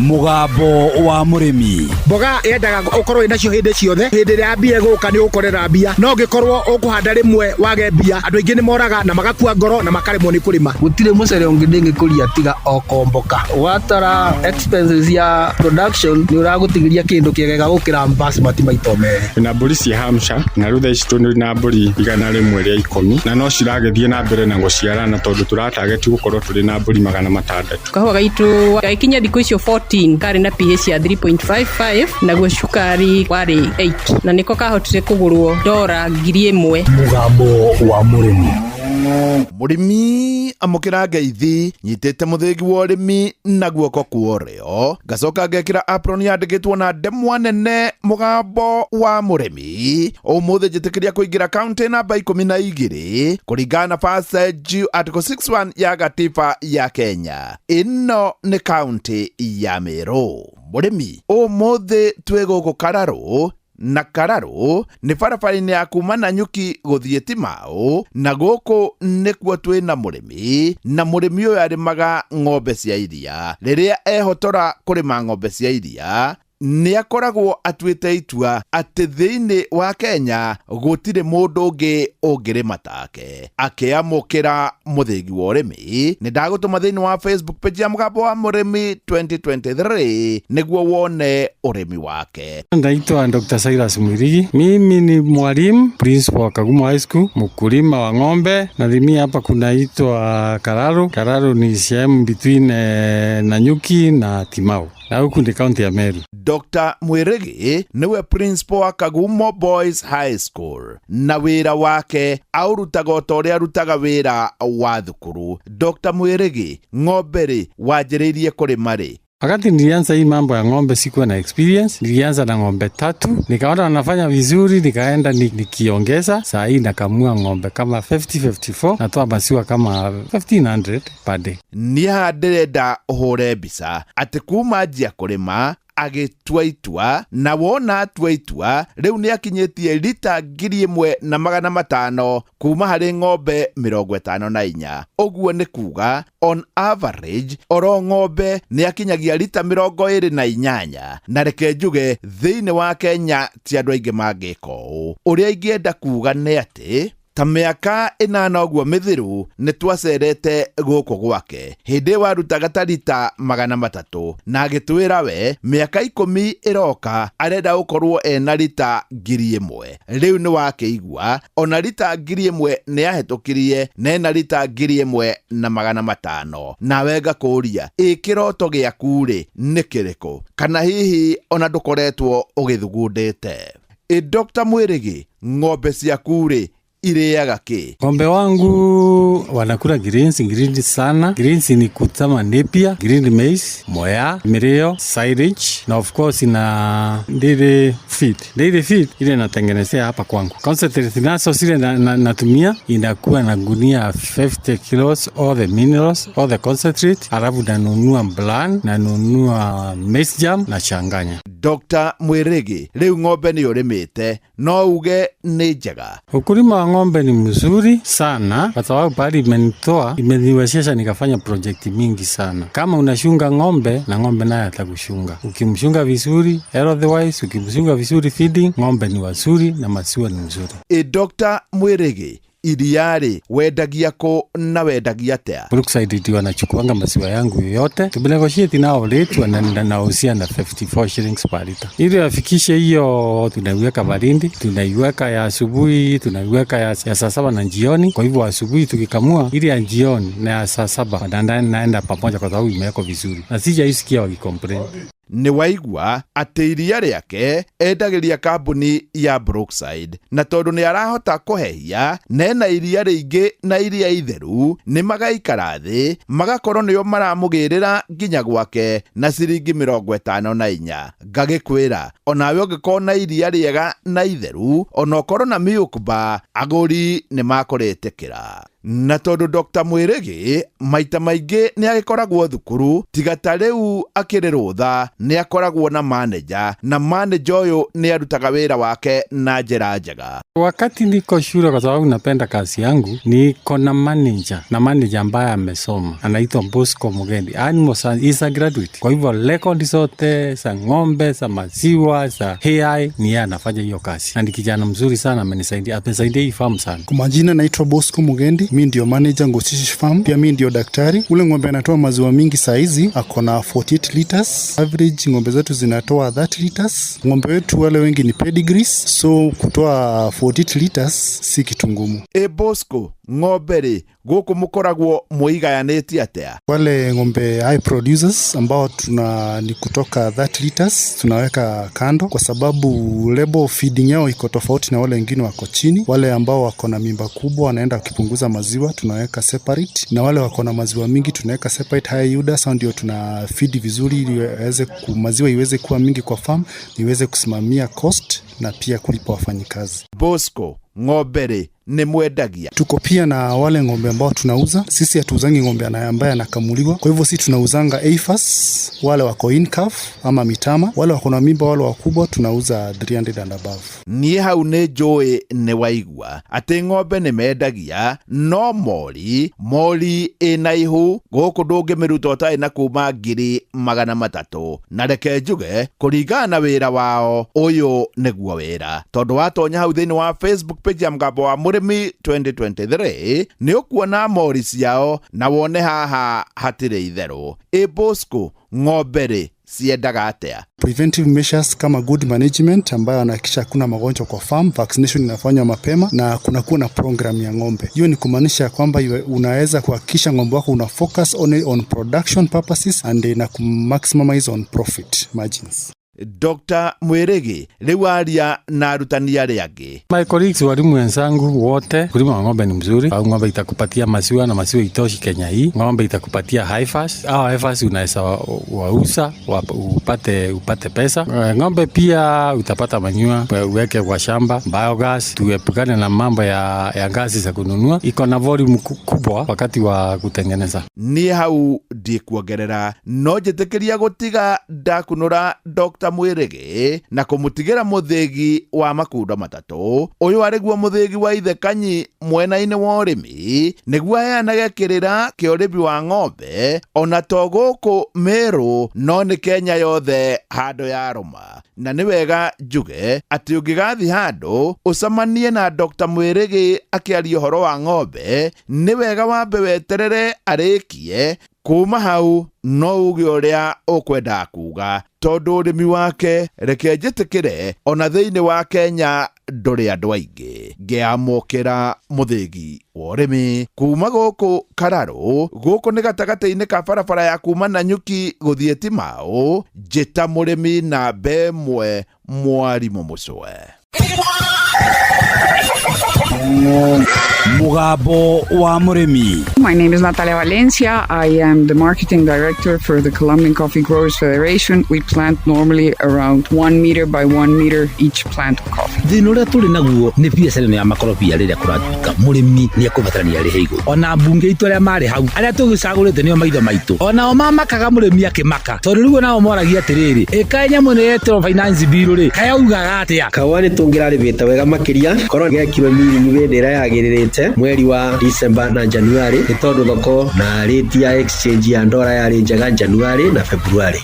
Mũgambo wa mũrĩmi. Mboga yendaga ũkorwo wĩnacio hĩndĩ ciothe. Hĩndĩ ĩrĩa mbia ĩgũka nĩ ũgũkorera mbia, no ũngĩkorwo ũkũhanda rĩmwe wage mbia, andũ aingĩ nĩ moraga na magakua ngoro na makaremwo nĩ kũrĩma. Gũtirĩ mũcere ũngĩ ndĩngĩkũria tiga o Komboka. Watara expenses ya production nĩ ũragũtigĩria kĩndũ kĩega gũkĩra basmati maita merĩ. Twĩna mbũri cia Hampshire na rĩu thaa ici tũrĩ na mbũri 110 na no ciragĩthiĩ na mbere na gũciarana tondũ tũratageti gũkorwo tũrĩ na mbũri 600. Kahũa gaitũ gagĩkinya thikũ icio 14 karĩ na pH ya 3.55, naguo cukari warĩ 8, na nĩko kahotire kũgũrwo dora 1000. Mũgambo wa mũrĩmi. Mũrĩmi, amũkĩra ngeithi. Nyitĩte mũthĩgi wa ũrĩmi na guoko kwa ũrĩo, ngacoka ngekĩra apron yandĩkĩtwo na ndemwa nene "Mũgambo wa mũrĩmi". Ũmũthĩ njĩtĩkĩria kũingĩra kaunti namba 12 kũringana na Passage Article 61 ya gatiba ya Kenya. Ĩno nĩ kaunti ya Meru. Mũrĩmi, ũmũthĩ twĩ gũkũ Kararũ, na Kararũ nĩ barabara-inĩ ya kuma Nanyuki gũthiĩ Timau, na gũkũ nĩkuo twĩ na mũrĩmi, na mũrĩmi ũyũ arĩmaga ng'ombe cia iria. Rĩrĩa ehotora kũrĩma ng'ombe cia iria, nĩ akoragwo atuĩte itua atĩ thĩinĩ wa Kenya gũtirĩ mũndũ ũngĩ ũngĩrĩma take. Akĩamũkĩra mũthĩgi wa ũrĩmi. Nĩ ndagũtũma thĩinĩ wa Facebook page ya Mũgambo wa Mũrĩmi 2023 nĩguo wone ũrĩmi wake. Naitwa Dr. Cyrus Mwirigi. Mimi ni mwalimu, principal wa Kagumo High School, mkulima wa ng'ombe. Nalimia hapa kunaitwa Kararu. Kararu ni sehemu between Nanyuki na Timau, na huku ni kaunti ya Meru. Dr. Mwirigi nĩwe principal wa Kagumo Boys High School, na wĩra wake aũrutaga o ta ũrĩa arutaga wĩra wa thukuru. Dr. Mwirigi, ng'ombe rĩ, wanjĩrĩirie kũrĩma rĩ? Wakati nilianza hii mambo ya ng'ombe sikuwa na experience. Nilianza na ng'ombe tatu, nikaona wanafanya vizuri, nikaenda nikiongeza. Saa hii nakamua ng'ombe kama 50 54, natoa maziwa kama 1500 per day. Niĩ haha ndĩrenda ũhũre mbica atĩ kuma anjia kũrĩma agĩtua itua, na wona atua itua rĩu nĩ akinyĩtie rita 1500 kuma harĩ ng'ombe 54. Ũguo nĩ kuga on average oro ng'ombe nĩ akinyagia rita 28, na reke njuge thĩinĩ wa Kenya ti andũ aingĩ mangĩka ũũ. Ũrĩa ingĩenda kuga nĩ atĩ ta mĩaka 8 ũguo mĩthiru nĩ twacerete gũkũ gwake hĩndĩ ĩyo warutaga ta rita 300, na agĩtwĩra we mĩaka 10 ĩroka arenda gũkorwo ena rita 1000. Rĩu nĩ wakĩigua ona rita 1000 nĩ ahĩtũkirie na ena rita 1500. Nawe ngakũria, ĩ kĩroto gĩaku rĩ nĩ kĩrĩkũ? Kana hihi ona ndũkoretwo ũgĩthugundĩte? Ĩ Dr. Mwirigi, ng'ombe ciaku rĩ irĩaga kĩ? Ng'ombe wangu wanakula greens, greens sana. Greens ni kutama napier, green maize, moya, mirio, silage na of course na dairy feed. Dairy feed ile natengenezea hapa kwangu. Concentrate naso zile natumia inakuwa na gunia 50 kilos, all the minerals, all the concentrate, alafu nanunua bran, nanunua maize germ na changanya. Dr. Mwirigi, rĩu ng'ombe nĩ ũrĩmĩte, no uge nĩ njega? Ukulima wa ng'ombe ni mzuri sana kwa sababu pahali imenitoa, imeniwezesha nikafanya project mingi sana. Kama unashunga ng'ombe na ng'ombe naye atakushunga. Ukimshunga vizuri health wise, ukimshunga vizuri feeding, ng'ombe ni wazuri na maziwa ni mzuri. Ĩ Dr. Mwirigi, iria rĩ wendagia kũ na wendagia atĩa? Brookside ndio wanachukuanga maziwa yangu yote. Tumenegotiate nao rate, wanauzia na 54 shillings per liter. Ili wafikishe hiyo, tunaiweka baridi, tunaiweka ya asubuhi, tunaiweka ya saa 7 na jioni. Kwa hivyo asubuhi tukikamua ile ya jioni na ya saa 7 naenda pamoja kwa sababu imewekwa vizuri. Na sijaisikia wakicomplain. Nĩ waigua atĩ iria rĩake endagĩria kambuni ya Brookside, na tondũ nĩ arahota kũhehia na ena iria rĩingĩ na iria itheru, nĩ magaikara thĩ magakorwo nĩo maramũgĩrĩra nginya gwake na ciringi 54. Ngagĩkwĩra onawe ũngĩkorwo na iria rĩega na itheru, ona ũkorwo na milk bar, agũri nĩ makũrĩtĩkĩra. Na tondũ Dr. Mwĩrĩgĩ maita maingĩ nĩ agĩkoragwo thukuru, tiga ta rĩu akĩrĩ rũtha, nĩ akoragwo na manager, na manager ũyũ nĩ arutaga wĩra wake na njĩra njega. Wakati niko shule, kwa sababu napenda kazi yangu, niko na manager, na manager ambaye amesoma anaitwa Bosco Mugendi, animal science, is a graduate. Kwa hivyo rekodi zote za ng'ombe, za maziwa, za AI ni yeye anafanya hiyo kazi, na ni kijana mzuri sana, amenisaidia, amesaidia hii farm sana. Kwa majina naitwa Bosco Mugendi, mi ndio manager Ngoshishi Farm, pia mi ndio daktari. Ule ng'ombe anatoa maziwa mingi saizi ako na 48 liters. Average ng'ombe zetu zinatoa 30 liters. Ng'ombe wetu wale wengi ni pedigrees, so kutoa 48 liters si kitu ngumu. Ĩ Bosco, ng'ombe rĩ gũkũ mũkoragwo mũigayanĩtie atĩa? Wale ng'ombe high producers ambao tuna ni kutoka 30 liters tunaweka kando, kwa sababu level feeding yao iko tofauti na wale wengine wako chini. Wale ambao wako na mimba kubwa wanaenda wakipunguza maziwa tunaweka separate, na wale wako na maziwa mingi tunaweka separate high yielder. Sasa ndio tuna feed vizuri ili iweze maziwa iweze kuwa mingi kwa farm, iweze kusimamia cost na pia kulipa wafanyikazi. Bosco, ng'ombe rĩ nĩ mwendagia? Tuko pia na wale ng'ombe ambao tunauza. Sisi hatuuzangi ng'ombe ambaye anakamuliwa, kwa hivyo sisi tunauzanga heifers, wale wako in calf ama mitama, wale wako na mimba, wale wakubwa tunauza 300 and above. Niĩ hau nĩ njũĩ nĩ waigua atĩ ng'ombe nĩ mendagia, no mori mori ĩna ihu gũkũ ndũngĩmĩruta ũtarĩ na kuma 300,000. Na reke njuge kũringana na wĩra wao, ũyũ nĩguo wĩra, tondũ watonya hau thĩinĩ wa Facebook page ya Mũgambo wa Mũrĩmi 2023 nĩ ũkuona mori ciao na wone haha hatirĩ itherũ. Ĩ Bosco, ng'ombe rĩ ciendaga atĩa? Preventive measures kama good management ambayo anahakikisha hakuna magonjwa kwa farm, vaccination inafanywa mapema na kunakuwa na program ya ng'ombe. Hiyo ni kumaanisha kwamba unaweza kuhakikisha ng'ombe wako una focus only on production purposes and na maximize on profit margins. Dr. Mwĩrĩgĩ rĩu aria na arutani arĩa angĩ. My colleagues, walimu wenzangu wote, kulima wa ng'ombe ni mzuri. Au ng'ombe itakupatia maziwa na maziwa itoshi Kenya hii. Ng'ombe itakupatia heifers. Au heifers unaweza wauza upate pesa. Ng'ombe pia utapata manure uweke kwa shamba, biogas, tuepukane na mambo ya gasi za kununua. Iko na volume kubwa wakati wa kutengeneza. Niĩ hau ndikuongerera, no njĩtĩkĩria gũtiga ndakunũra Dr. Mwĩrĩgĩ na kũmũtigĩra mũthĩgi wa makundo matatũ. Ũyũ arĩguo mũthĩgi wa ithe Kanyi mwena-inĩ wa ũrĩmi, nĩguo aheanage kĩrĩra kĩa ũrĩmi wa ng'ombe ona to gũkũ Meru no nĩ Kenya yothe handũ ya rũma. Na nĩ wega njuge atĩ ũngĩgathiĩ handũ ũcemanie na Dr. Mwĩrĩgĩ akĩaria ũhoro wa ng'ombe, nĩ wega wambe weterere arĩkie. Kuma hau no uge ũrĩa ũkwenda kuga, tondũ ũrĩmi wake reke njĩtĩkĩre ona thĩinĩ wa Kenya ndũrĩ andũ aingĩ. Ngĩamũkĩra mũthĩgi wa ũrĩmi kuma gũkũ Kararũ, gũkũ nĩ gatagatĩ-inĩ ka barabara ya kuma Nanyuki gũthiĩ Timau, njĩta mũrĩmi namba ĩmwe mwarimũ Mũcwe. Mũgambo wa mũrĩmi. My name is Natalia Valencia. I am the marketing director for the Colombian Coffee Growers Federation. We plant normally around 1 meter by 1 meter each plant of coffee. Thĩna ũrĩa tũrĩ naguo nĩ biacara ĩno ya makorobia. Rĩrĩa kũratuĩka mũrĩmi nĩ ekũbatarania arĩhe igũrũ, ona mbunge itũ arĩa marĩ hau, arĩa tũgĩcagũrĩte nĩo maitho maitũ, onao mamakaga mũrĩmi akĩmaka, tondũ rĩu onao moragia atĩrĩrĩ, ĩkaĩ nyamũ ĩno yetĩrwo finance bill rĩ, kayaugaga atĩa? Kahũa nĩ tũngĩrarĩmĩte wega makĩria korwo gekirwo mirini hĩndĩ ĩrĩa yagĩrĩrĩte mweri wa December na January, nĩ tondũ thoko na rate ya exchange ya ndora yarĩ njega January na February.